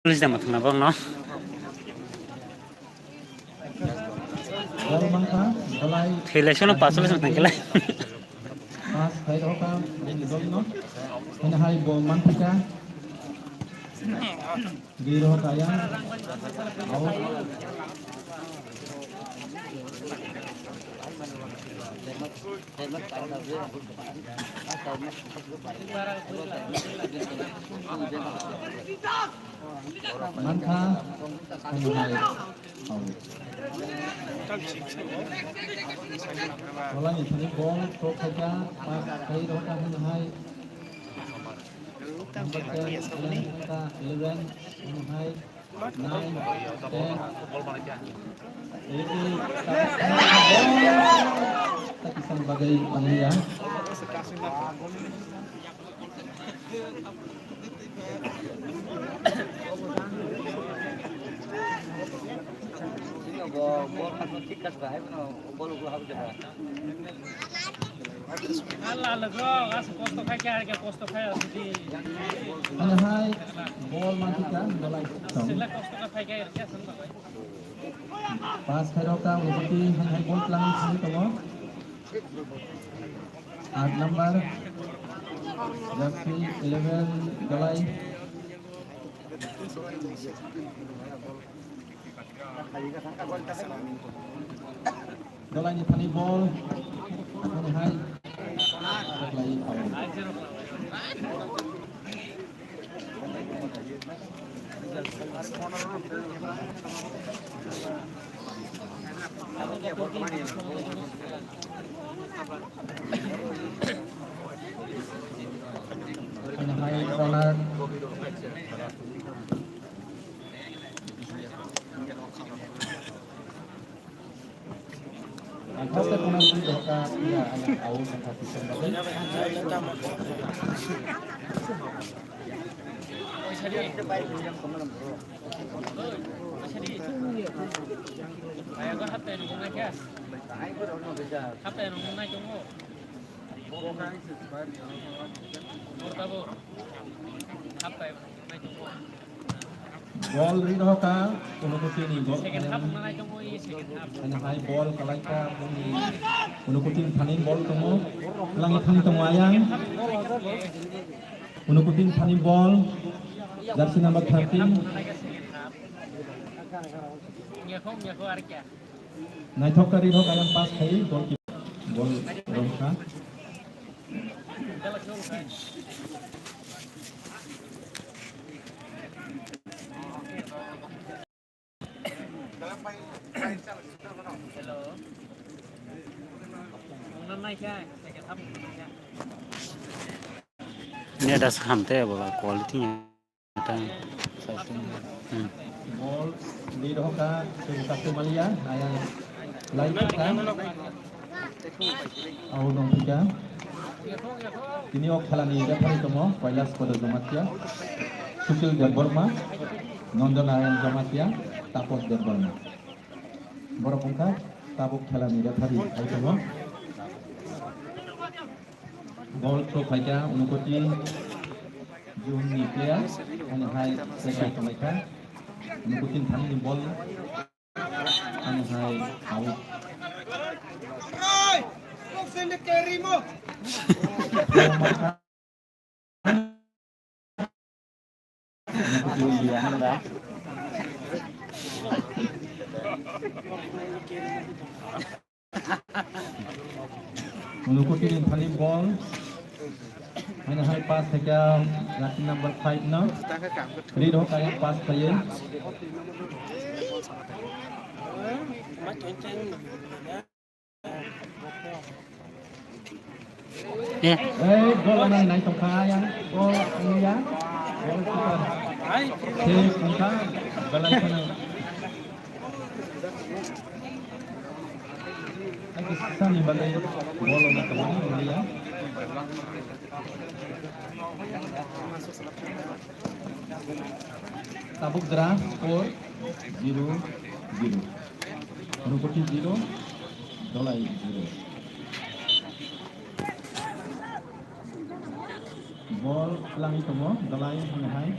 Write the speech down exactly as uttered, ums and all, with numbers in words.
Police dama thangna bokno. Bol mankha, Dolai. Thwi lai sono pass lai sono thangkhe lai. Pass khai rokha, bini dolno. Hwnwi hai bol manthika. Di rokha ya. Out. Mankha, hwnwi hai. Out. Bolani thani bol throw khaikha, pass khai rokha hwnwi hai. Number ten, eleven, eleven, hwnwi hai. Nine, ten. Eight, eight, tak isang bagay ang liya. Hwnwi hai bol manthika, Dolai. Pass khairokha, Unukoti, hwnwi hai bol tlang thangwi tongo. Aat number, jersey eleven, Dolai. Dolai ni thani bol. Ani hai. Ani hai corner. Ang first corner ni doka ya, ang out ang position ba. Bol ri roka, Unukoti ni gol. Second half wng nai tongo, i second half. Ani hai bol kalaika, boni Unukoti ni thani bol tongo. Langi thani tongo ayang. Unukoti ni thani bol. Jersey number thirteen. Nyakho, nyakho, ar kya? Naithok kari rok ayang pass khai, goalkeeper. Bol rongkha. Net as ham te abo quality ya. Hmm. Bol di roka, Sri Kasumalia, ayang lai ka. Au dong pika. Tini o khelani referee tongo, Kailash Kodo Jamatia, Sushil Debbarma, Nanda Narayan Jamatia, Tapas Debbarma. Borok wngkha tabuk khelani referee hai tongo. Bol throw khaikha Unukoti June ni player, ani hai second tonglaikha. Unukoti ni thani ni bol, ani hai out. Unukoti ni thani bol. Ani hai pass khaikha jersey number five no. Ri rok kaya pass khaye. Eh. Eh, gol nang nai tongkha yang. Gol ya. Gol kita. Save tongkha. Belai khana. Ai, sani bagwi gol nang tongkha ya. Tabuk jora score zero zero. Unukoti zero, Dolai zero. Bol twlangwi tongo, Dolai hwnwi hai.